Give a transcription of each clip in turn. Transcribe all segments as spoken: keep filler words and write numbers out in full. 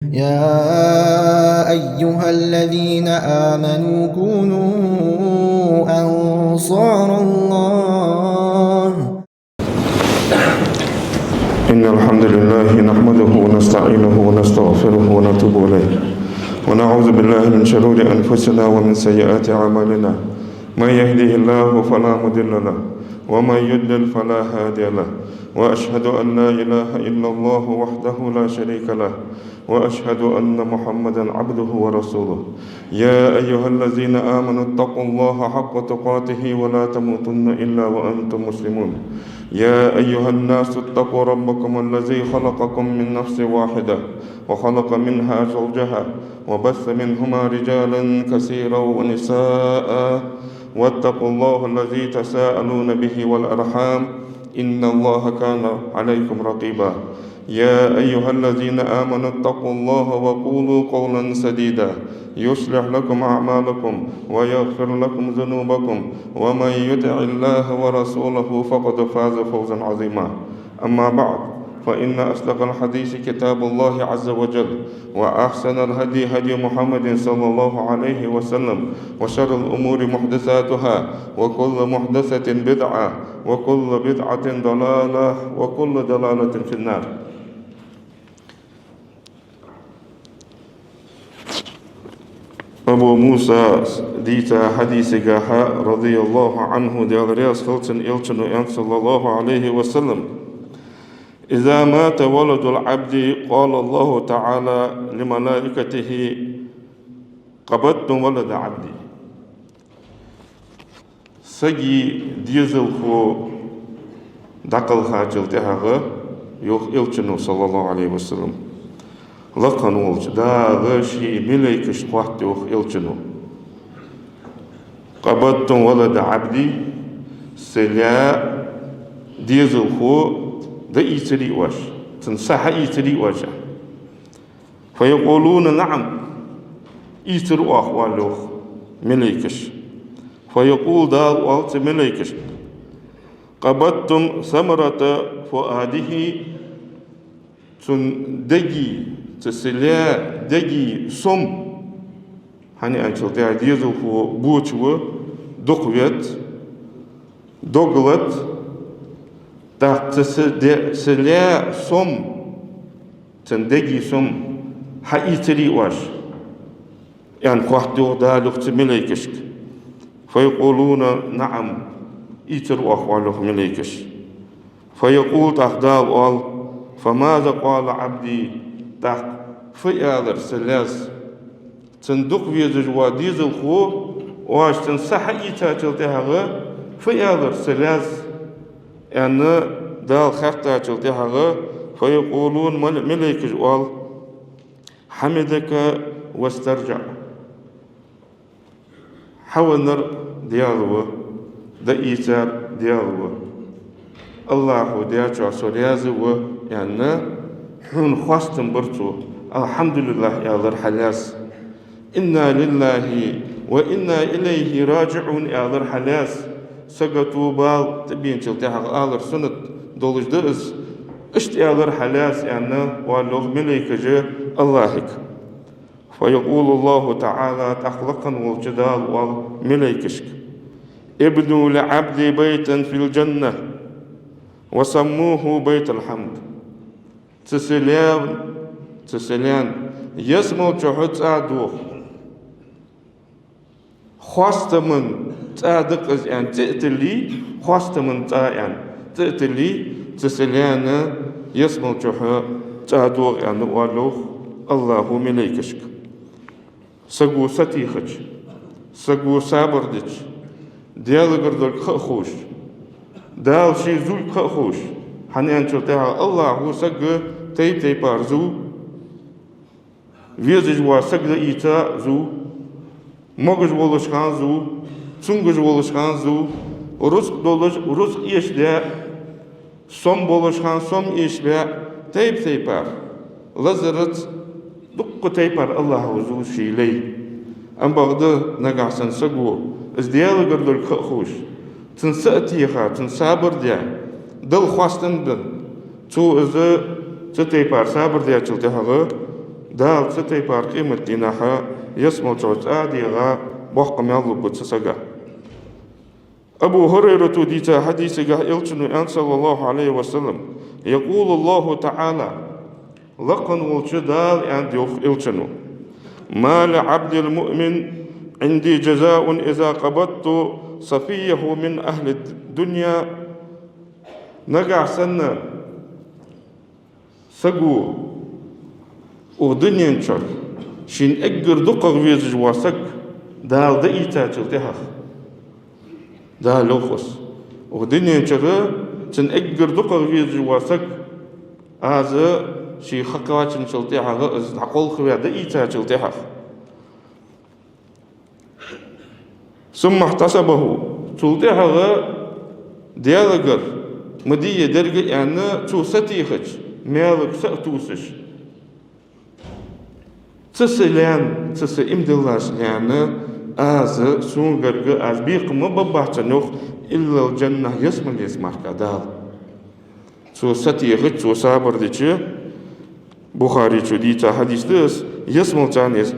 يا أيها الذين آمنوا كونوا أنصار الله. إن الحمد لله نحمده ونستعينه ونستغفره ونتوب إليه، ونعوذ بالله من شرور أنفسنا ومن سيئات أعمالنا. من يهده الله فلا مضل له، ومن يضلل فلا هادي له، وأشهد أن لا إله إلا الله وحده لا شريك له، وأشهد أن محمدا عبده ورسوله. يا أيها الذين آمنوا اتقوا الله حق تقاته ولا تموتن إلا وأنتم مسلمون. يا أيها الناس اتقوا ربكم الذي خلقكم من نفس واحدة وخلق منها زوجها وبث منهما رجالا كثيرا ونساء، واتقوا الله الذي تساءلون به والأرحام، إن الله كان عليكم رقيبا. يا أيها الذين آمنوا اتقوا الله وقولوا قولا سديدا، يصلح لكم أعمالكم ويغفر لكم ذنوبكم، ومن يطع الله ورسوله فقد فاز فوزا عظيما. أما بعد، فإن أصدق الحديث كتاب الله عز وجل، وأحسن الهدي هدي محمد صلى الله عليه وسلم، وشر الأمور محدثاتها، وكل محدثة بدعة، وكل بدعة ضلالة، وكل ضلالة في النار. Абу Мусас дийцача хьадисагахьа, رضي الله عنه, Даьла раьза хилва цунна, Элчано аьннад, صلى الله عليه وسلم: إذا مات ولد العبد قال الله تعالى لملائكته: قبضتم ولد عبدي. Сага дезалхо дӀакхалхачул тӀехьагӀа, йоах Элчано, صلى الله عليه وسلم, лакха волча Дала ший малейкашта хоатт, йоах Элчано: قبضتم ولد عبدي, са лай дезалхо дӀаийцарий оаш, цун са хьаийцарий оаш? فيقولون: نعم. Ийцар оаха, оал, йоах, малейкаша. فيقول, Дала оал цу малейкашка: قبضتم ثمرة فؤاده. Цун дега, цу са лай дега сом, хӀана аьлча, дезалхо боча ва, дукха вет, дог лат, тӀаккха цу са де-, са лай сом, цун дега сом хьаийцарий оаш, аьнна, хоатт, йоах, Дала, йоах, цу малейкашка. فيقولون: نعم. Ийцар оаха, оал, йоах, малейкаша. فيقول, тӀаккха Дала оал: فماذا قال عبدي؟ ТӀаккха фу аьлар са лаьс? Цун дукха везаш вола дезалхо, оаш цун са хьаийцачул тӀехьагӀа, фу аьлар са лаьс? Аьнна, Дала хаьттачул тӀехьагӀа, فيقولون, мал-, малейкаша оал: حمدك واسترجع. Хьавеннар Даьла ва, дӀаийцар Даьла ва. АллахӀа даьчох со раьза ва, аьнна, хьона хоастам бар цо. الحمد لله, аьлар хьа лаьс. إنا لله وإنا إليه راجعون, аьлар хьа лаьс. Сага тоба, тӀабеначул тӀехьагӀа алар суннат долаш да из. Иштта аьлар хьа лаьс, аьнна, оал, йоах, малейкаша АллахӀага. فيقول الله تعالى, тӀаккха лакха волча Дала оал малейкашка: ابنوا لعبدي بيتا في الجنة وسموه بيت الحمد. Цу са лаьна, цу са лаьна ялсмала чухь цӀа доха. Хоастама цӀа да-кх из, аьнна, цӀи а тилле, хоастама цӀа, аьнна, цӀи а тилле, цу са лаьна ялсмала чухь цӀа доха, аьнна, оал, йоах, АллахӀа малейкашка. Саго сатийхача, саго сабар дича, Даьлагара долга ха а ховш, Дала ший зувргда ха а ховш, хӀана аьлча, тӀехьа АллахӀа саг тайп-тайпара зув, везаш вола саг дӀаийца а зув, могаш волаш хана зув, цамогаш волаш хана зув, рузкъа долаш, рузкъа эшадаь, сом болаш хана сом эшабаь, тайп-тайпара, лазарца, дуккха тайпара АллахӀа зув ший лай. Амма бакъда нагахьа санна саго из Даьлагара долга ха а ховш, цун са а теха, цун сабар даь, Далла хоастам бенна, цо из цу тайпара сабар даьчул тӀехьагӀа, Дала цу тайпара къематдийнахьа ялсмале чу цӀа а дегӀа боккха маьл лургба цу сага. Абу ХӀурайрата дийцача хьадисагахь Элчано аьннад, صلى الله عليه وسلم: يقول الله تعالى, лакха волча Дала аьннад йоах Элчано: ما لعبدي المؤمن عندي جزاء إذا قبضت صفيه من أهل الدنيا. Нагахь санна саго, укх дунен чура шийна эггара дукхагӀа везаш вола саг Дала дӀаийцачул тӀехьагӀа, Дала йоах из, укх дунен чура цунна эггара дукхагӀа везаш вола саг, аз ший ха кхоачачул тӀехьагӀа, из дӀакхалхаваь дӀаийцачул тӀехьагӀа. ثم احتسبه, цул тӀехьагӀа Даьлагара ма дий ер деррига а аьнна, цо сатехача, маьлага са а тувсаш, цу са лаьнна, цу са иман диллача лаьнна, аз, сона гарга аз бекхам ма бергбац цунна йоах, إلا الجنة, ялсмале, ялсмале мара Дала. Цо сатехача, цо сабар дича, Бухаре чу дийца хьадис да из, ялсмале царна из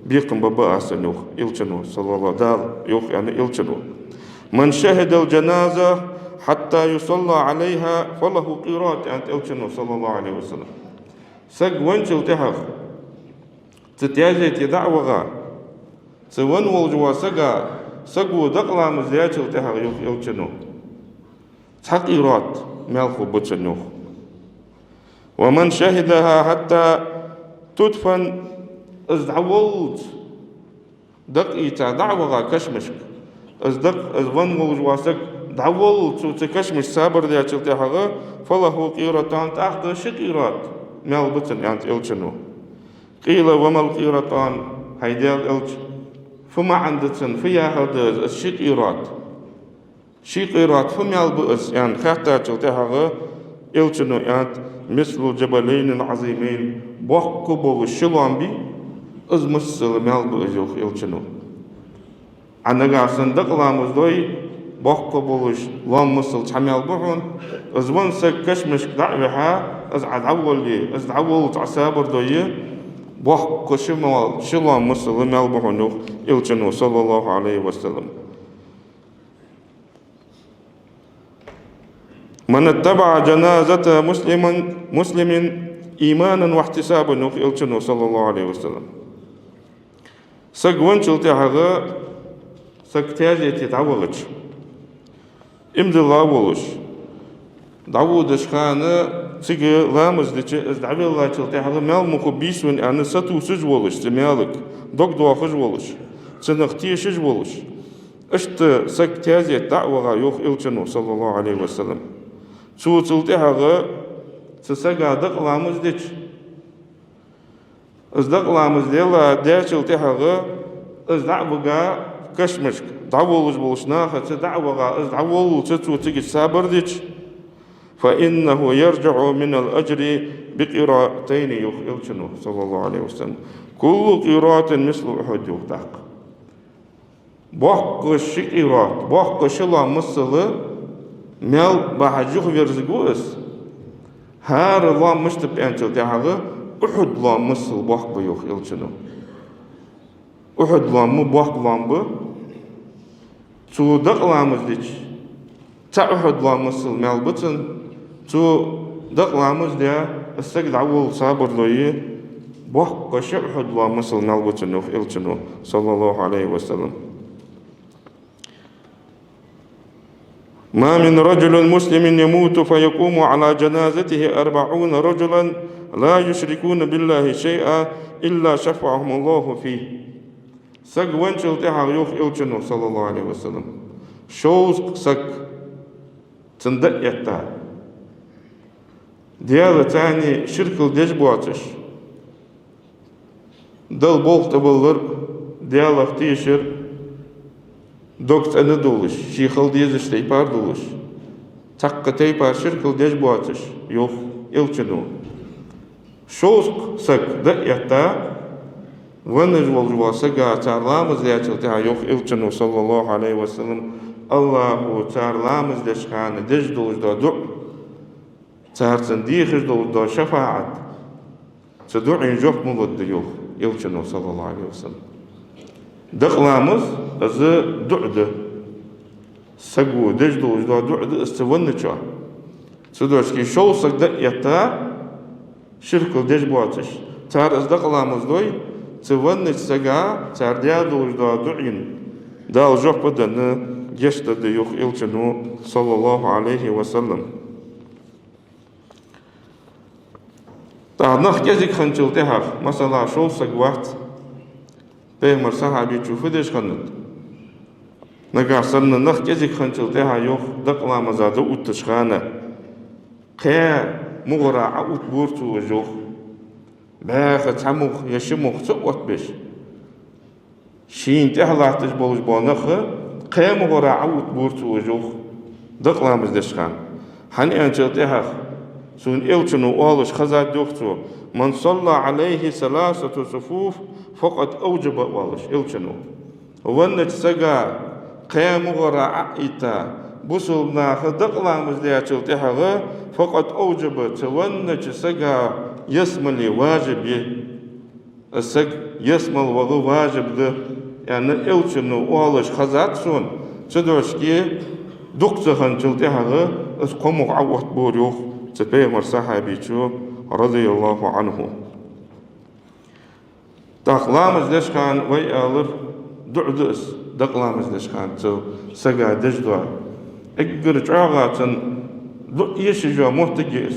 бекхам бергба аз цунна йоах Элчано, صلى الله, Дала йоах аьнна Элчано: من شهد الجنازة حتى يصلى عليها فله قيراط, аьннад Элчано, صلى الله عليه وسلم. Саг венначул тӀехьагӀа, цу тезете дӀа а ваха, цу венна волча сага, саго дакъа ламаз даьчул тӀехьагӀа йоах Элчано, цхьа къират маьл хургба цунна йоах. ومن شهدها حتى تدفن, из дӀаволлалца, дакъа ийца дӀа а ваха кашамашка, из дакъа, из венна волаш вола саг дӀаволлалца цу кашамашка сабар даьчул тӀехьагӀа, فله قيراطان, тӀаккха ши къират маьл ба цунна, аьннад Элчано. قيل وما القيراطان, хӀай Даьла Элча, фу маӀан да цун, фу яхар да из, из ши къират? Ши къират фу маьл ба из, аьнна хаьттачул тӀехьагӀа Элчано аьннад: مثل الجبلين العظيمين, боккха болаш ши лоам бий, из масала маьл ба из йоах Элчано. Ӏа нагахь санна дакъа ламаз дой, боккха болаш лоам масала цхьа маьл ба хьона, из венна саг кашамашка дӀа а вихьа, из Ӏа дӀаволле, из дӀаволлалца Ӏа сабар дой, боккха ши маьл, ши лоам масала маьл ба хьона йоах Элчано, صلى الله عليه وسلم. من اتبع جنازة مسلم، مسلم إيمانا واحتسابا, йоах Элчано, صلى الله عليه وسلم. Саг венначул тӀехьагӀа, саг тезете дӀавахача, иман дилла волаш, дӀаводача хана цига ламаз дича, из дӀавеллачул тӀехьагӀа маьл ма хургбий сона аьнна сатувсаш волаш, цу маьлага дог доахаш волаш, цунах тешаш волаш. Иштта саг тезете дӀа а ваха, йоах Элчано, صلى الله عليه وسلم, цо цул тӀехьагӀа цу сага дакъа ламаз дича, из дакъа ламаз делла даьчул тӀехьагӀа, из дӀа а вига кашамашка, дӀаволлаш болча нахаца дӀа а ваха, из дӀаволлалца цо цига сабар дича, فإنه يرجع من الأجر بقيراطين, йоах Элчано, صلى الله عليه وسلم. كل قيراط مثل أحد, йоах тӀаккха. Боккха ши къират, боккха ши лоам масала маьл бахьа юхаверзаргва из. ХӀара лоам мишта ба аьнначул тӀехьагӀа, Ухьуд лоам масала боккха ба, йоах Элчано. Ухьуд лоам боккха лоам ба. Цо дакъа ламаз дича, цхьа Ухьуд лоам масала маьл ба цунна, цо дакъа ламаз даь, из саг дӀаволла сабар дой, боккха ши Ухьуд лоам масала маьл ба цунна, йоах Элчано, صلى الله عليه وسلم. ما من رجل مسلم يموت فيقوم على جنازته أربعون رجلا لا يشركون بالله شيئا إلا شفعهم الله فيه. Саг венначул тӀехьагӀа, йоах Элчано, صلى الله عليه وسلم, шовзткъа саг цунна дӀаэтта, Даьлаца ширк деш боацаш, Далла болх тӀабалар, Даьлах тешар, дог цӀена долаш, ший хила дезача тайпара долаш, цхьаккха тайпара ширк деш боацаш, йоах Элчано. Шовзткъа саг дӀаэтта, венна волаш вола сага цар ламаз даьчул тӀехьагӀа, йоах Элчано, صلى الله عليه وسلم, АллахӀо цар ламаз деча хана деш долаш дола дуӀа, цар цунна дехаш долаш дола шафаӀат, Цу дуӀайна жоп ма лургда, йоах Элчано, саллаллахӀу Ӏалайхи ва саллам. Дакъа ламаз, из дуӀа да. Саго деш долаш дола дуӀа да из цу венначоа. Цудухьа шовзткъа саг дӀаэтта, ширкал деш боацаш, цар из дакъа ламаз дой, цу веннача сага цар даь долаш дола дуӀайна Дала жоп а денна, гешт дергда, йоах Элчано, саллаллахӀу Ӏалайхи ва саллам. ТӀаккха нах кӀезига хинначул тӀехьагӀа, масала, шовзткъа саг вац, Пайхамара сахьабечо фу деш хиннад? Нагахь санна нах кӀезига хинначул тӀехьагӀа, йоах, дакъа ламаза дӀаоттача хана, кхаь мугӀара Ӏоотта бора цо уж, йоах. БӀаьха цхьа мугӀ е ши мугӀ ца оттабеш, шийна тӀехьа латташ болаш бола нах кхаь мугӀара Ӏоотта бора цо уж, йоах, дакъа ламаз деча хана. ХӀана аьлча тӀехьагӀа, сона Элчано оалаш хезад, йоах цо: «من صلى عليه ثلاثة صفوف فقد أوجب», оалаш Элчано. Веннача сага кхаь мугӀара Ӏоэтта, бусалба наха дакъа ламаз даьчул тӀехьагӀа, «فقد أوجب», цу веннача сага ялсмале важиб я. Из саг ялсмале ваха важиб да, аьнна, Элчано оалаш хезад сона, цудухьа дукха ца хинначул тӀехьагӀа из кхо мугӀ Ӏоотта бора, йоах, цу Пайхамара сахьабечо, радияллахӀу Ӏанху. ТӀаккха ламаз деча хана вай аьлар, дуӀа да из, дакъа ламаз деча хана цу сага деш дола. Эггара чӀоагӀа цун дуӀа эшаш йола моттиг я из.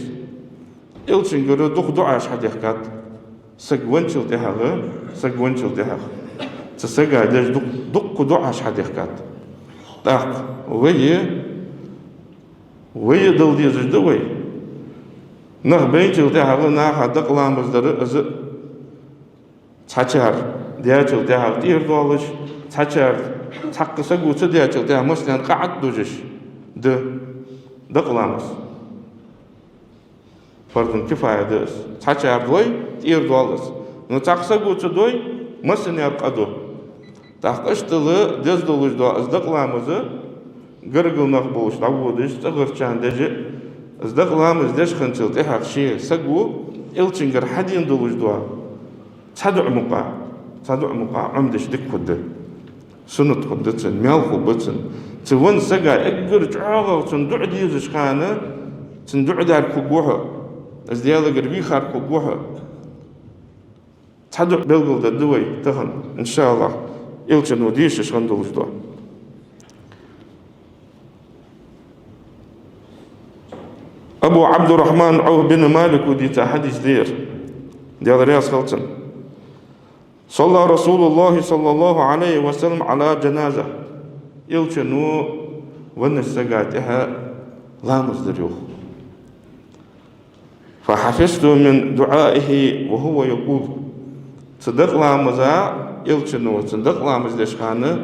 Элчангара дукха дуӀаш хьадехкад. Саг венначул тӀехьагӀа, саг венначул тӀехьагӀа цу сага деш дукха, дукха дуӀаш хьадехкад. ТӀаккха вай, вай а дала дезаш да вай. Нах байначул тӀехьагӀа наха дакъа ламаз дар, из цхьачар даьчул тӀехьагӀа тӀера доалаш, цхьачар, цхьаккха саго ца даьчул тӀехьагӀа массанена къаӀат дужаш да дакъа ламаз. Фарзун кифая да из. Цхьачар дой, тӀера доал из. Но цхьаккха саго ца дой, массанена къа ду. ТӀаккха иштта деза долаш дола из дакъа ламаз, гаргара нах болаш дӀаводаш, цӀагӀарчарна деш, из дакъа ламаз деш хинначул тӀехьагӀа ше саго Элчангара хьадена долаш дола цхьа дуӀа мукъагӀа, цхьа дуӀа мукъагӀа Ӏомадеш дика хургда. Суннат хургда цун, маьл хургба цун. Цу веннача сага эггара чӀоагӀагӀа цунна дуӀа дезаш хана, цунна дуӀа дар хургва хьо, из Даьлагара вийхар хургва хьо. Цхьа дуӀа белгалдергда вай тахан, иншааллахӀ, Элчано дешаш хинна долаш дола. Абу Ӏабдуррахьман Ӏавф бин Малика дийца хьадис да ер, Даьла раьза хилва цунна. صلى رسول الله صلى الله عليه وسلم على جنازة. Элчано веннача сага тӀехьа ламаз дир, йоах. فحفظت من دعائه وهو يقول. Цу дакъа ламаза, Элчано цу дакъа ламаз деча хана,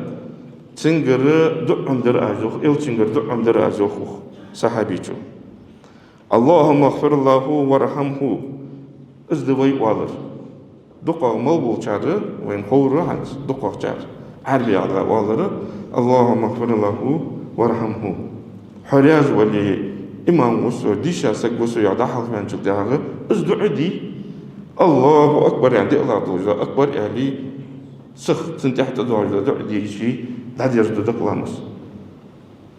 цунгара дуӀа Ӏомадир аз, йоах, Элчангара дуӀа Ӏомадир аз, йоах, сахьабечо. اللهم اغفر له وارحمه. Из да вай оалар. ДукхагӀа мел болчар, вайна ховра хӀанз, дукхагӀчар, Ӏарбий аьлча оалар: اللهم اغفر له وارحمه. Хьо раьза вале, имам ва со, дийша саг ва со яха дӀахьалхаваьнначул тӀехьагӀа, из дуӀа де. АллахӀу акбар аьнна, диълагӀа долаш дола акбар аьле, сиха цунна тӀехьа тӀадоагӀаш дола дуӀа дийша, дӀадерзаду дакъа ламаз.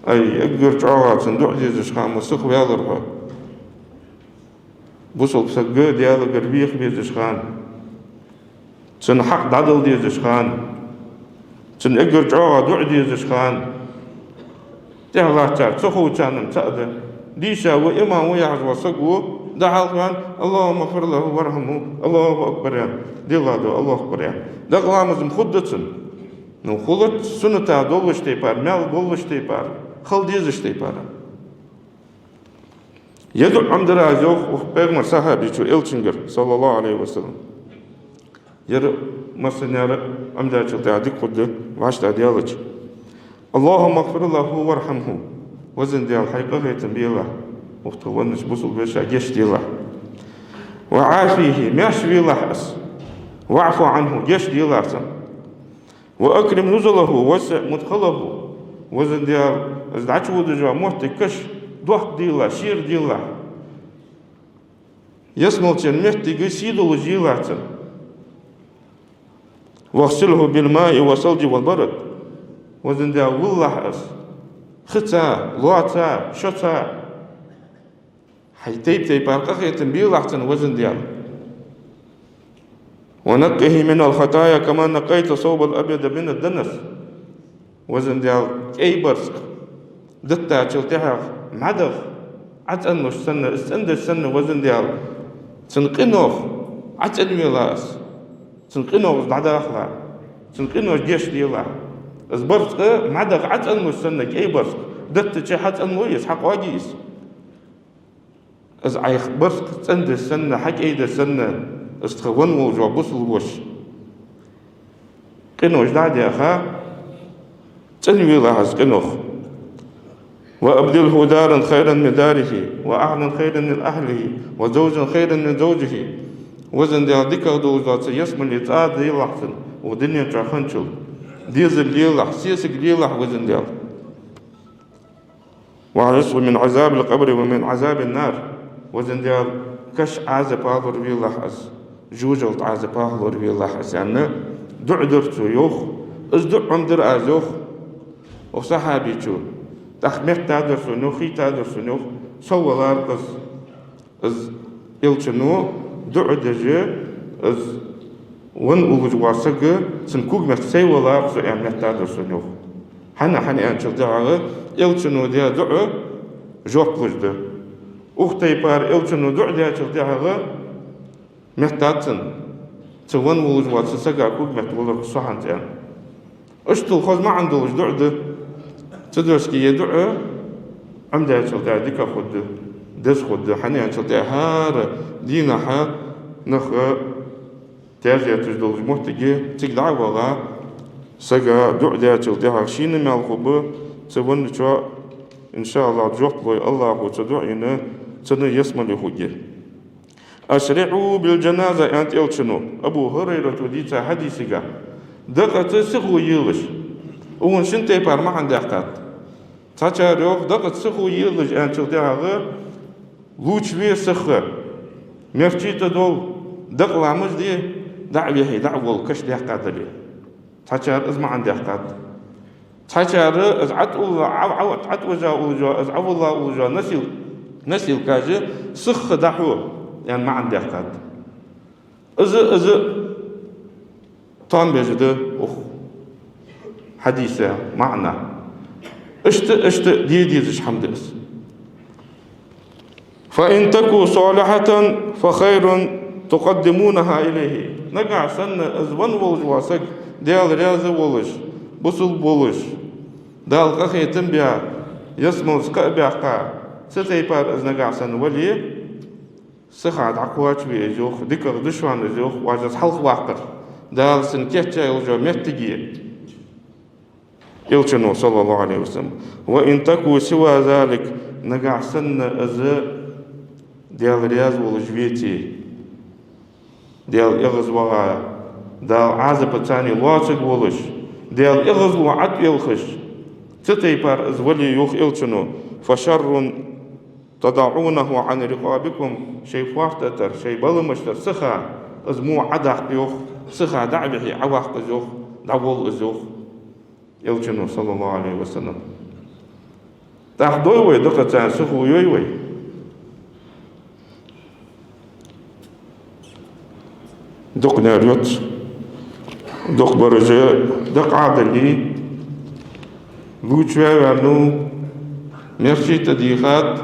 Ай, эггара чӀоагӀа цунна дуӀа дезаш хана ма сиха ваьлар хьо. Бусалба саг Даьлагара веха безаш хана, цун хьакъ дӀадала дезаш хана, цунна эггара чӀоагӀа дуӀа дезаш хана, тӀехьа латтачар ца ховчарна-м цаӀ да. Дийша ва, имам ва яхаш вола саг ва, дӀахьалхаваьнна: اللهم اغفر له وارحمه, АллахӀу акбар аьнна, диълагӀа ду, АллахӀу акбар аьнна. Дакъа ламаз-м хургда цун. Ну, хулац сунната долаш тайпара, маьл болаш тайпара, хила дезаш тайпара. Ер дуӀа Ӏомадир аз, йоах, укх Пайхамара сахьабечо Элчангара, صلى الله عليه وسلم. Ер массанена Ӏомадаьчул тӀехьагӀа дика хургда, вӀаштӀехьадаьлча. اللهم اغفر له وارحمه. Везан Даьла, хьай къахетам белахь, укх тха веннача бусалба вешийна гешт делахь. وعافه, маьрша велахь из. واعف عنه, гешт делахь цунна. وأكرم نزله ووسع مدخله. Везан Даьла, из дӀачуводаш йола моттиг каша доккха делахь, шера делахь. Ялсмалчун моттиг сий долаш елахь цун. «واغسله بالماء والثلج والبرد». Везан Даьла, виллалахь из хица, лоаца, шоца. Хьай тайп-тайпара къахетам белахь цунна, Везан Даьла. «ونقه من الخطايا كما نقيت الثوب الأبيض من الدنس». Везан Даьла, кӀай барзкъа деттачул тӀехьагӀа мӀадах Ӏа цӀенлуш санна, из цӀендеш санна, Везан Даьла, цун къинох Ӏа цӀенвелахь из, цун къинох из дӀадахалахь, цун къинош гешт делахь. Из барзкъа мӀадах Ӏа цӀенлуш санна, кӀай барзкъа деттача хьа цӀенлу из, хьакъоаге из. Из Ӏайха барзкъа цӀендеш санна, хьакӀайдеш санна, из тха венна волаш вола бусалба воша къинош дӀа а даьха, цӀенвелахь из къинох. «وأبدله دارا خيرا من داره وأهلا خيرا من أهله وزوجا خيرا من زوجه». Везан Даьла, дикагӀа долаш дола цу ялсмале цӀа делахь цунна, укх дунен чу хинначул. Дезал лелахь, сесаг лелахь, Везан Даьла. «وأعذه من عذاب القبر ومن عذاب النار». Везан Даьла, каша Ӏазапах лоравелахь из, жожагӀатен Ӏазапах лоравелахь из, аьнна, дуӀа дир цо, йоах. Из дуӀа-м дир аз, йоах, укх сахьабечо. ТӀаккха меттадар сона, йоах, хийтадар сона, йоах, соввалар-кх из. Из Элчано дуӀа деш, из венна уллаш вола саг, цун когаметта сайвалар-кх со, аьнна, меттадар сона, йоах. ХӀана, хӀана аьнначул тӀехьагӀа, Элчано даь дуӀа жоп луш да. Укх тайпара Элчано дуӀа даьчул тӀехьагӀа меттад цунна, цу венна волаш волча сага когаметта валар-кх со хӀанз, аьнна. Иштта хоза маӀан долаш дуӀа да. Цудухьа ер дуӀа Ӏомадаьчул тӀехьагӀа дика хургда, деза хургда, хӀана аьлча тӀехьа хӀара дийнахьа нах таьзеташ долча моттиге цига дӀа а ваха, сага дуӀа даьчул тӀехьагӀа шийна маьл хургба, цу венначоа, иншааллахӀ, жоп лой АллахӀо цу дуӀайна, цунна ялсмале хургья. «أسرعوا بالجنازة», аьннад Элчано Абу ХӀурайрата дийцача хьадисага. Дакъаца сихо елаш. Укхун шин тайпара маӀан даьккхад. Цхьачар йоах, дакъаца сихо елаш аьнначул тӀехьагӀа лувчаве сиха. Мерчи тӀадовла, дакъа ламаз де, дӀа а вихье, дӀа а волла, каша даьккха дале. Цхьачар из маӀан даьккхад. Цхьачар из ӀотӀаулла, Ӏа-, Ӏа-, ӀотӀавижа уллаш, из Ӏовилла уллаш, носил-, носилкаш сиха дӀахьо, аьнна маӀан даьккхад. Из, из тоам беш да укх хьадиса маӀан. Иштта, иштта де дезаш хӀама да из. «فإن تك صالحة فخير تقدمونها إليه». Нагахь санна из венна волаш вола саг, Даьла раьза волаш, бусалба волаш, Дала къахетам баь, ялсмале кхаъ баьккха, цу тайпара из нагахь санна вале, сиха дӀакхоачаве из, йоах, дикагӀа да шоана из, йоах, вӀашаз хьалхаваккхар, Дала цунна кийчъяь йолча моттиге. Элчано, صلى الله عليه وسلم: «وإن تك سوى ذلك», нагахь санна из Даьла раьза волаш веце, Даьла эгӀазваха, Дала Ӏазапаца лоацаргволаш, Даьла эгӀазло ӀотӀаелхаш, цу тайпара из вале, йоах Элчано, «فشر تضعونه عن رقابكم», шоай фоарташ тӀара, шоай баламаш тӀара сиха из во Ӏодаккха, йоах, сиха дӀа а вихье, Ӏоваккха из, йоах, дӀаволла из, йоах Элчано, صلى الله عليه وسلم. ТӀаккха дой вай, дакъаца сихо йой вай? Дукха нер йоц. Дукха бараш дакъа Ӏодале, лувчаваь ваьннав, мерчи тӀадийхад,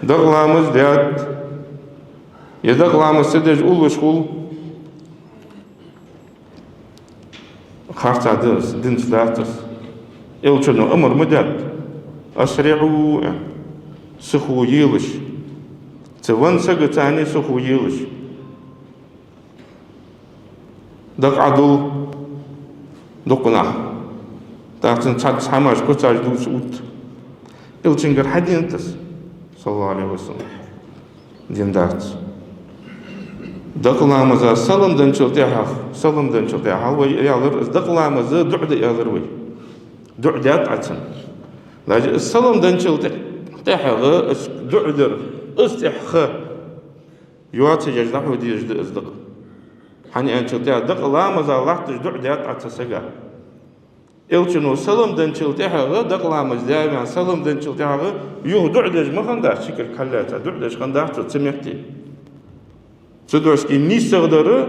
дакъа ламаз даьд, е дакъа ламаз ца деш уллаш хул. Харцахьа да из, динца дац из. Элчано амар ма даьд: «أسرعوا», аьнна, сихо елаш. Цу венна сагаца сихо елаш. Дакъа Ӏодул дукха нах. ТӀаккха цун цхьацца хӀамаш куцаш дувца отт. Элчангара хьаденад из, صلى الله عليه وسلم. Дин дац. Дакъа ламаза салам денначул тӀехьагӀа, салам денначул тӀехьагӀа вай аьлар, из дакъа ламаза дуӀа да аьлар вай. ДуӀа даьд Ӏа цунна. Даже из салам денначул тӀе-, тӀехьагӀа из дуӀа дар, Из тӀехьа ха йоацаш дӀахьо дезаш да из дакъа. ХӀана аьлча тӀехьа дакъа ламаза латташ дуӀа даьд Ӏа цу сага. Элчано салам денначул тӀехьагӀа, дакъа ламаз даь ваьнна салам денначул тӀехьагӀа, юха дуӀа деш ма хиннадац, ши кулг хьаллаьца дуӀа деш хиннадац цо цу метте. Цудухьа нийсагӀа дар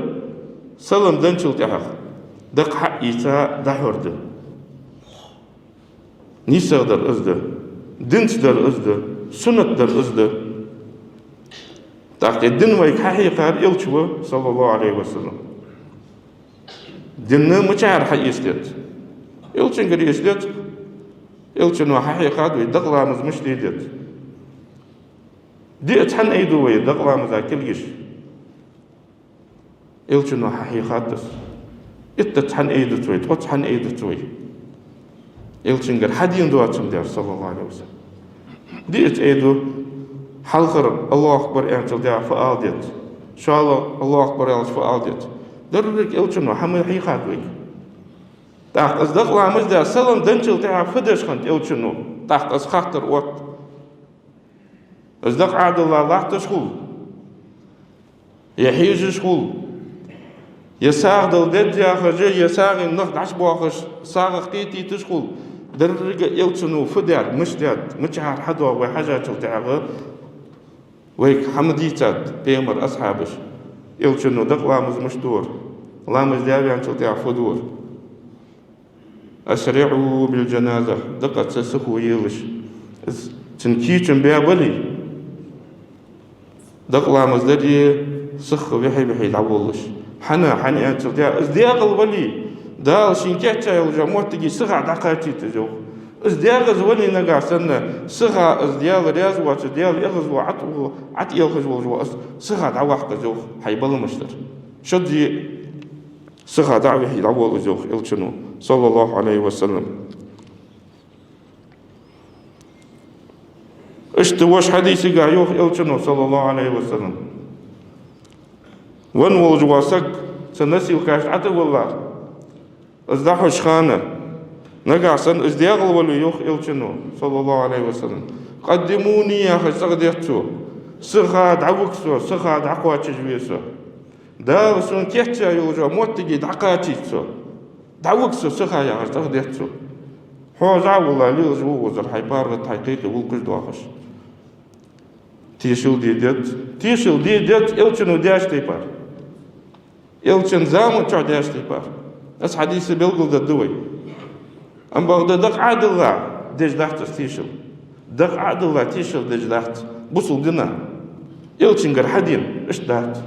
салам денначул тӀехьагӀа дакъа хьаийца дӀахьор да. НийсагӀа дар из да, динца дар из да, суннат дар из да. ТӀаккха дин вайга хьахьийхар Элча ва, саллаллахӀу Ӏалайхи ва саллам. Дин мичара хьаэца деза? Элчангара эца деза. Элчано хьахьийхад вай дакъа ламаз мишта де деза. Диъ цхьана айду вай дакъа ламаза кулгаш. Элчано хьахьийхад из. Итт цхьана айдуц вай, ткъо цхьана айдуц вай. Элчангара хьадена доацар дар, саллаллахӀу Ӏалайхи ва саллам. Диъ айду, хьалхара АллахӀу акбар аьнначул тӀехьагӀа фу ала деза, шоллагӀа АллахӀу акбар аьлча фу ала деза. Деррига Элчано хьа ма хьийхад вайга. ТӀаккха из дакъа ламаз даь салам денначул тӀехьагӀа фу деш хиннад Элчано? ТӀаккха из хаттар отт. Из дакъа Ӏадилла латташ хул, е хьежаш хул, е сагӀа дала деза яхаш, е сагӀийна нах дӀачубоахаш, сагӀа кхетийташ хул. Деррига Элчано фу даьд, мишта даьд, мичахьара хьадоагӀа вай хьажачул тӀехьагӀа, вайга хьа ма дийцад пайхамара асхьабаша, Элчано дакъа ламаз мишта дора, ламаз даь ваьнначул тӀехьагӀа фу дора. أسرعوا بالجنازة, дакъа цу сихо елаш. Из цун кийчо баь бале, дакъа ламаз даре, сиха вихьа-вихьа дӀаволлаш. ХӀана, хӀана аьлча тӀехьа, из декъала вале, Дала шийна кийчъяь йолча моттиге сиха дӀакхачийт из, йоах. Из декъаза вале нагахьа санна, сиха из Даьла раьза воацаш, Даьла эгӀазло Ӏо-, ӀотӀаелхаш волаш вола из сиха дӀаваккха из, йоах, хьай баламашта. Шозза сиха дӀа а вихьа дӀаволла из, йоах Элчано, саллаллахӀу Ӏалайхи ва саллам. Иштта вож хьадисага йоах Элчано, саллаллахӀу Ӏалайхи ва саллам. Венна волаш вола саг цу носилкашта ӀотӀавелла, из дӀахьоча хана, нагахьа санна из декъала вале, йоах Элчано, саллаллахӀу Ӏалайхи ва саллам, قدموني яхаш цӀагӀа детт цо. Сиха дӀавига со, сиха дӀакхоачашве со. Дала сона кийчъяь йолча моттиге дӀакхачийта со. ДӀавига со сиха яхаш цӀагӀа детт цо. Хьо зӀамига вале, лелаш ва укхазара хьай паргӀата, хьай кхайкхе гӀулакхаш доахаш. Тешал де деза, тешал де деза Элчано даьча тайпара. Элчан заман чу даьча тайпара. Из хьадис белгалдергда вай. Амма бакъда дакъа Ӏадилла деш дац из тешал. Дакъа Ӏадилла тешал деш дац бусалба дина. Элчангара хьадена, иштта дац.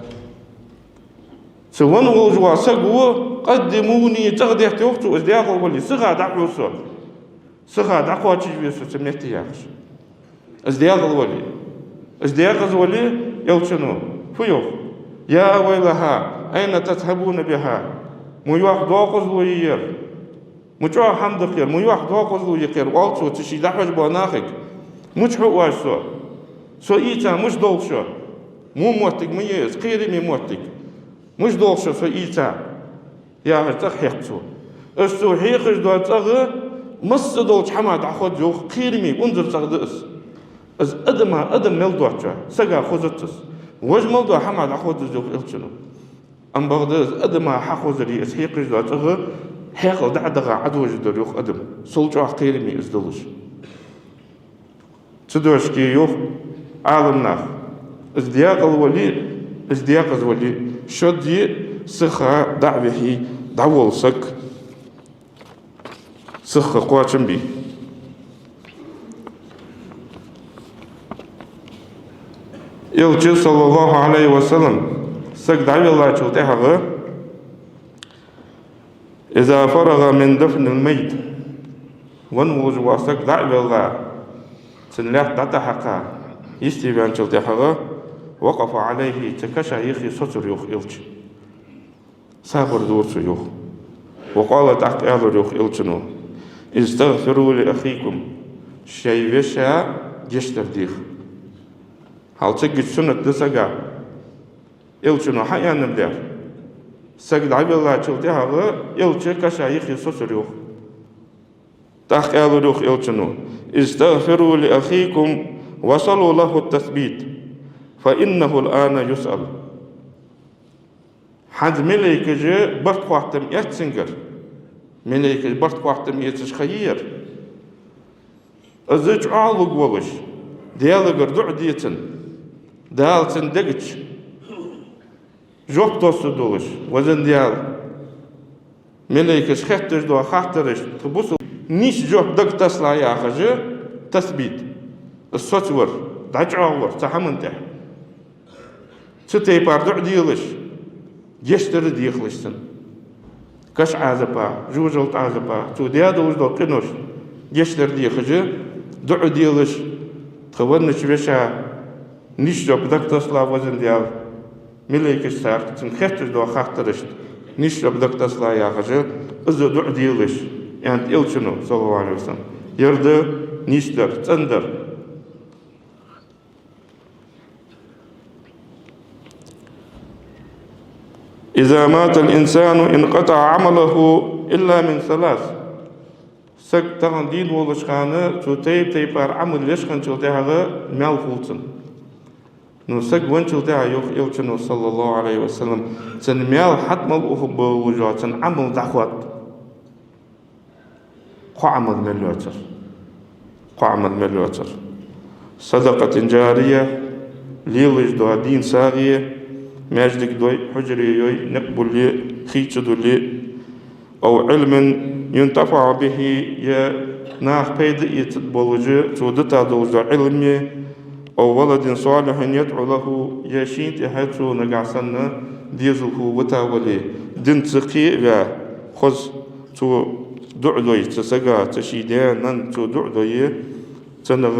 Цу венна волаш вола саг ва, قدموني, цӀагӀа детт, йоах цо, из декъала вале, сиха дӀахьо со. Сиха дӀакхоачашве со цу метте, яхаш. Из декъала вале. Из декъаза вале, Элчано фу йоах? يا ويلها أين تذهبون بها؟ Ма йоккха декъазло я ер. Ма чӀоагӀа хӀама да ер, ма йоккха декъазло я ер, оал цо цу ший дӀахьош бола нахага. Мича хьу оаш со? Со ийца мича долх шо? Во моттиг ма я из, кхераме моттиг. Мича долх шо со ийца? Яхаш цӀагӀа хьекх цо. Из цо хьекхаш дола цӀагӀа масса долча хӀамах дӀахоз, йоах, кхераме, унзара цӀагӀа да из. Из адама адам мел доацачоа сага хозац из. Вож мел дола хӀамах дӀахоз из, йоах Элчано. Амма бакъда из адама хьахозаре, из хьекхаш дола цӀагӀа хьекъал дӀа а даха Ӏодожаргдар, йоах, адам. Сел чӀоагӀа кхераме из долаш. Цудухьа йоах Ӏаламнаха: из декъала вале, из декъаза вале, шозза сиха дӀа а вихьа дӀаволла саг сиха кхоачам бе. Элча, саллаллахӀу Ӏалайхи ва саллам, саг дӀавеллачул тӀехьагӀа, إذا فرغ من دفن الميت, венна волаш вола саг дӀа а велла, цун лаьтта дӀатӀахьакха, йисте ваьнначул тӀехьагӀа, وقف عليه, цу каша юхе соцар, йоах Элча. Сабар дора цо, йоах. وقال, тӀаккха аьлар, йоах Элчано: استغفروا لأخيكم, шоай вешийна гешт дар деха. Хьал цига суннат да сага. Элчано хьааьннар дар. Саг дӀавеллачул тӀехьагӀа Элча каша юхе соцар, йоах. ТӀаккха аьлар, йоах Элчано: استغفروا لأخيكم وسلوا له التثبيت. فإنه الآن يسأل. ХӀанз малейкаша барт-хоаттам эц цунгара. Малейкаша барт-хоаттам эцаш ха я ер. Из чӀоагӀлургволаш, Даьлагара дуӀа де цунна, Дала цун дега чу жоп тоссаргдолаш, везан Даьла. Малейкаша хетташ дола хаттарашта тха бусалба нийса жоп дагатасса яхаш, тасбит, соцавар, дӀачӀоагӀвар цу хӀаман тӀа. Цу тайпара дуӀа делаш, гешт дар дехалаш цунна. Каша Ӏазапах, жожагӀата Ӏазапах, цо даь долаш дола къиношта гешт дар дехаш, дуӀа делаш, тха веннача вешийна нийса жоп дагатасса, везан Даьла. Малейкаша царга, цунга хетташ дола хаттарашта нийса жоп дагатасса яхаш, из дуӀа делаш, аьннад Элчано, саллаллахӀу Ӏалайхи ва саллам. Ер да нийсдар, цӀендар. إذا مات الإنسان انقطع عمله إلا من ثلاث. Саг тахан дийна волча хана цо тайп-тайпара Ӏамал еш хинначул тӀехьагӀа маьл хул цун. Ну, саг венначул тӀехьагӀа, йоах Элчано, саллаллахӀу Ӏалайхи ва саллам, цун маьл хьатӀа мел ухаргболаш йола цун Ӏамал дӀахотт. Кхо Ӏамал мел йоацар. Кхо Ӏамал мел йоацар. صدقة جارية, лелаш дола дийна сагӀа, маьждиг дой, хьужаре йой, никъ буле, хий чудуле, أو علم ينتفع به, е наха пайда эцаргболаш, цо дита долаш дола Ӏилма, أو ولد صالح يدعو له, е шийна тӀехьа цо нагахьа санна дезалхо вита вале, динца кхе а ваь, хоза цо дуӀа дой цу сага, цу ший даь-наьна цо дуӀа дой, цунах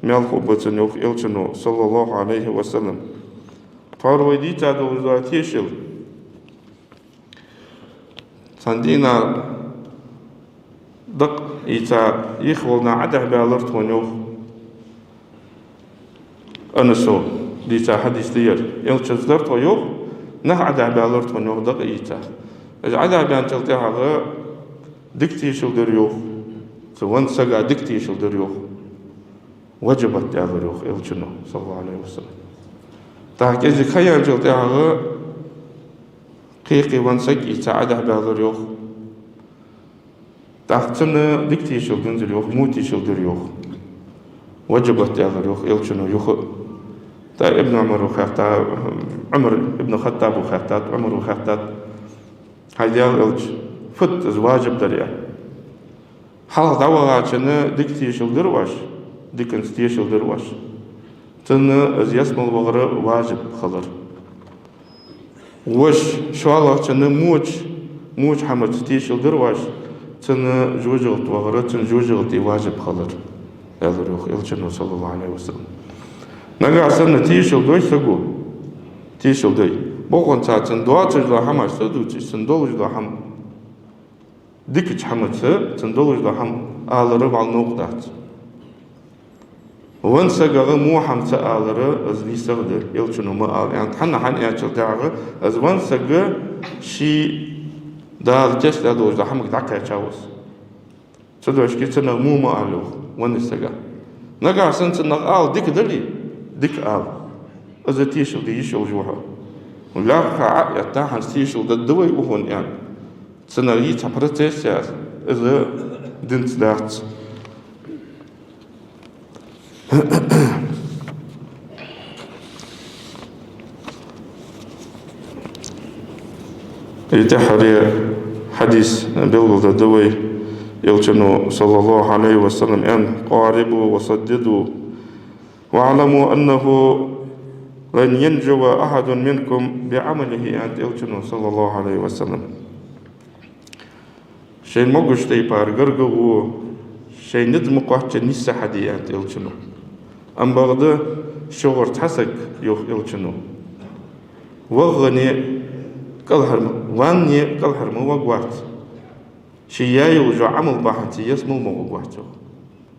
маьл хургба цунна, йоах Элчано, саллаллахӀу Ӏалайхи ва саллам. Тхьовра вай дийца долаш дола тешал. Цхьан дийнахьа дакъа ийца, йиххьвола нах Ӏодехьабаьлар тхона, йоах. Анаса дийца хьадис да ер. Элчанца дар тхо, йоах, нах Ӏодехьабаьлар тхона, йоах, дакъа ийца. Уж Ӏодехьабаьнначул тӀехьагӀа дика тешал дир, йоах. Цу веннача сага дика тешал дир, йоах. وجبت, аьлар, йоах, Элчано, саллаллахӀу Ӏалайхи ва саллам. ТӀаккха кӀезига ха яьнначул тӀехьагӀа кхы-кхы венна саг ийца Ӏодехьабаьлар, йоах. ТӀаккха цунна дика тешал динзар, йоах, во тешал дир, йоах. وجبت, аьлар, йоах, Элчано юха. ТӀаккха Ибн Ӏумара хаьттад, Ӏумар ибн Хаттаба хаьттад, Ӏумара хаьттад: «ХӀай Даьла Элча, фуд из важиб дар?» — аьнна. Хьалха дӀавахачунна дика тешал дир оаш, диканца тешал дир оаш. Цунна из ялсмала вахар важиб хилар. Вож шоллагӀчунна воча, воча хӀамаца тешал дир оаш, цунна жожагӀате вахар, цун жожагӀате важиб хилар, аьлар, йоах, Элчано, саллаллахӀу Ӏалайхи ва саллам. Нагахьа санна тешал дой саго, тешал дой. Бокъонца цун доацаш дола хӀамаш ца дувцаш, цун долаш дола хӀама. Дикача хӀамаца цун долаш дола хӀама алар вӀалла новкъа дац. Веннача сагага во хӀама ца алар, из нийсагӀа да, Элчано ма ала, аьннад. ХӀана, хӀана аьлча, тӀехьагӀа из венна саг ший Дала кийчдаь долаш дола хӀамага дӀакхаьчав из. Цудухьа цунах во ма ала, йоах, веннача сага. Нагахьа санна цунах ала дика дале, дика ала. Из тешал де йиш йолаш ва хьо. ЛаьрххӀа Ӏоэтта, хӀанз тешал дергда вай укхунна, аьнна. Цунах йий цхьа процесс яц, из динца дац. Из тӀеххьара хьадис белгалдергда вай, Элчано, саллаллахӀу Ӏалайхи ва саллам, аьннад: «قاربوا وسددوا واعلموا أنه لن ينجو أحد منكم بعمله», — аьннад Элчано, саллаллахӀу Ӏалайхи ва саллам. Шоай могаш тайпара гаргагӀа, шоай низ ма кхоачча нийсса хьаде, аьннад Элчано. Ам бакъда шугара цхьа саг, йоах Элчано, вагӀане кӀалхара ма, ванне кӀалхара ма варгвац. Ше яь йолаш йола Ӏамал бахьанца ялсмала ма гӀоргвац, йоах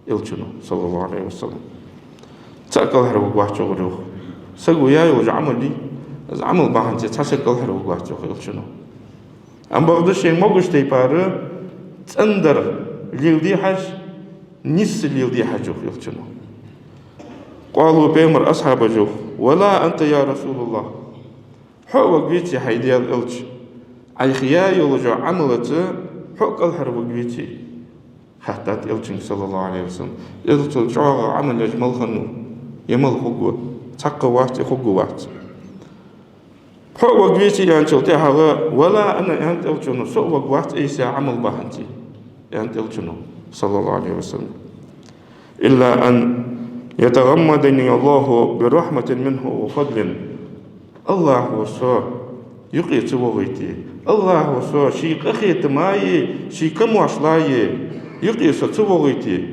Элчано, саллаллахӀу Ӏалайхи ва саллам. Цаӏ кӀалхара варгвац, йоах. Саго яь йолаш йола Ӏамал, из Ӏамал бахьанца цхьа саг кӀалхара варгвац, йоах Элчано. Ам бакъда шоай могаш тайпара цӀендар леладе хьажа, нийсса леладе хьажа, йоах Элчано. قالوا, пайхамара асхьабаша йоах: ولا أنت يا رسول الله. Хьо а варгвеций, хӀай Даьла Элча? Ӏайха яь йолча Ӏамалца хьо а кӀалхарваргвеций? Хаьттад Элчанга, صلى الله عليه وسلم. Элчал чӀоагӀа Ӏамал еш мала хиннав, е мала хургва, цхьаккха вац, е хургвац. Хьо а варгвеций, аьнначул тӀехьагӀа, ولا أنا, аьннад Элчано, со а варгвац айса Ӏамал бахьанца, аьннад Элчано, صلى الله عليه وسلم. إلا أن يتغمدني الله برحمة منه وفضل. АллахӀо со юкъе ца вохийте, АллахӀо со ший къахетамаи ший камоашлаи юкъе со ца вохийте,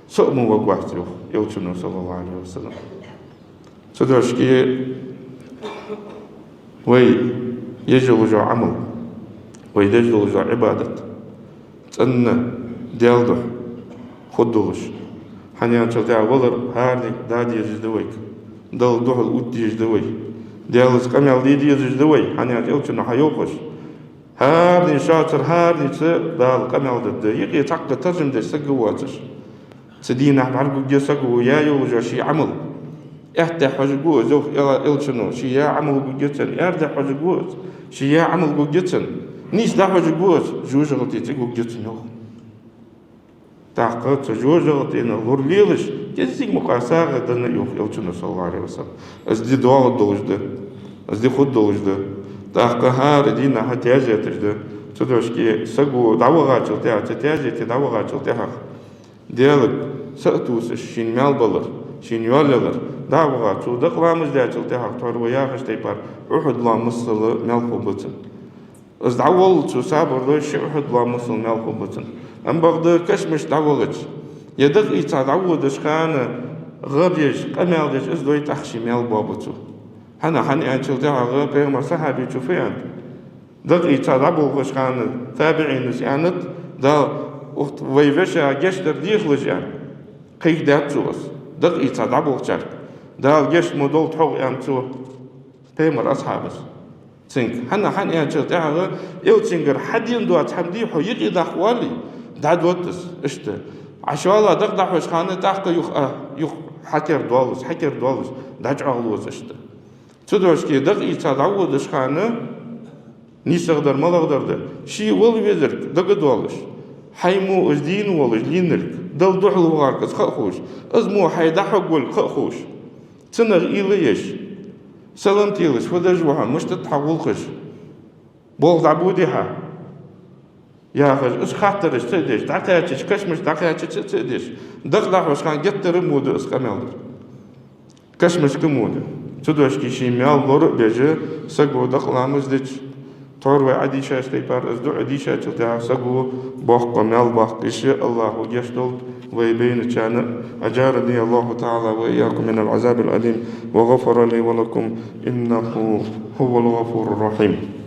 со а ма варгвац, йоах Элчано, صلى الله عليه وسلم. Цудухьа вай еш йолаш йола Ӏамал, вай деш долаш дола Ӏибадат цӀена Даьла духьа хургдолаш. ХӀана аьлча тӀехьа валар хӀаране да дезаш да вайга, Далла духьал оттадезаш да вай, Даьлаца къамаьл де дезаш да вай, хӀана аьлча Элчано хьайоах уж. ХӀаране шоацара, хӀаранеца Дала къамаьл дергда. Юкъе цхьаккха таржам деш саг воацаш, цу дийнахьа бӀаргагургья саго яь йолаш йола ший Ӏамал. Аьттехьа хьожаргва из, йоах Элчано, ше яь Ӏамал гургья цунна, аьрдехьа хьожаргва из, ше яь Ӏамал гургья цунна. Нийса дӀахьожаргва из, жожагӀате цӀи гургья цунна, йоах. ТӀаккха цу жожагӀатена лоралелаш кӀеззига мукъагӀа сагӀа денна, йоах Элчано, صلى الله عليه وسلم. Из ди доагӀаргдолаш да, из ди хургдолаш да. ТӀаккха хӀара дийнахьа таьзеташ да. Цудухьа саго дӀавахачул тӀехьагӀа, цу таьзете дӀавахачул тӀехьагӀа, Даьлага са а тувсаш, шийна маьл балар, шийна йоал ялар, дӀа а ваха, цо дакъа ламаз даьчул тӀехьагӀа тхьовра вай яхача тайпара Ухьуд-лоам масала маьл хургба цунна. Из дӀаволла, цо сабар дой, ши Ухьуд-лоам масала маьл хургба цунна. Ам бакъда кашамашка дӀавахача, е дакъа ийца дӀаводача хана гӀар еш, къамаьл деш, из дой, тӀаккха ший маьл боабу цо. ХӀана, хӀана аьлча тӀехьагӀа Пайхамара сахьабечо фу аьннад? Дакъа ийца дӀаболхача хана табиӀинас аьннад: Дала, ухт вай вешийна гешт дар дехалаш, аьнна, кхайкадаьд цо из. Дакъа ийца дӀаболхачарга Дала гешт ма долда хьога, аьннад цо, Пайхамара асхьабас цунга. ХӀана, хӀана аьлча тӀехьагӀа Элчангара хьадена доаца хӀама дий хьона, юкъе даккха вале, дӀадода из. Иштта Ӏа шоайла дакъа дӀахьоча хана тӀаккха юха а, юха хьатера доаллаш, хьатера доаллаш, дӀачӀоагӀлу из иштта. Цудухьа дакъа ийца дӀаводача хана нийсагӀа дар малагӀа дар да? Ше вала везарг дагадоалаш, хьай мо из дийна волаш лийнарг, Далла духьал вахарг из ха а ховш, из мо хьай дӀахьоргволга ха а ховш, цунах уйла еш, салам телаш, фу деш ва хьо, мишта да хьа гӀулакхаш, болх дӀабодий хьа, яхаш, из хаттараш ца а деш, дӀакхаьчача, кашамашка дӀакхаьчача ца а деш, дакъа дӀахьоча хана геттара а мо да из къамаьл дар. Кашамашка а мо да. Цудухьа ший маьл лора а беш, саго дакъа ламаз дича, тхьовра вай Ӏадийшача тайпара из дуӀа дийшачул тӀехьагӀа саго боккха маьл боаккх. Иштта АллахӀо гешт долда вай байначарна а. أجارني الله تعالى وإياكم من العذاب الأليم وغفر لي ولكم إنه هو الغفور الرحيم.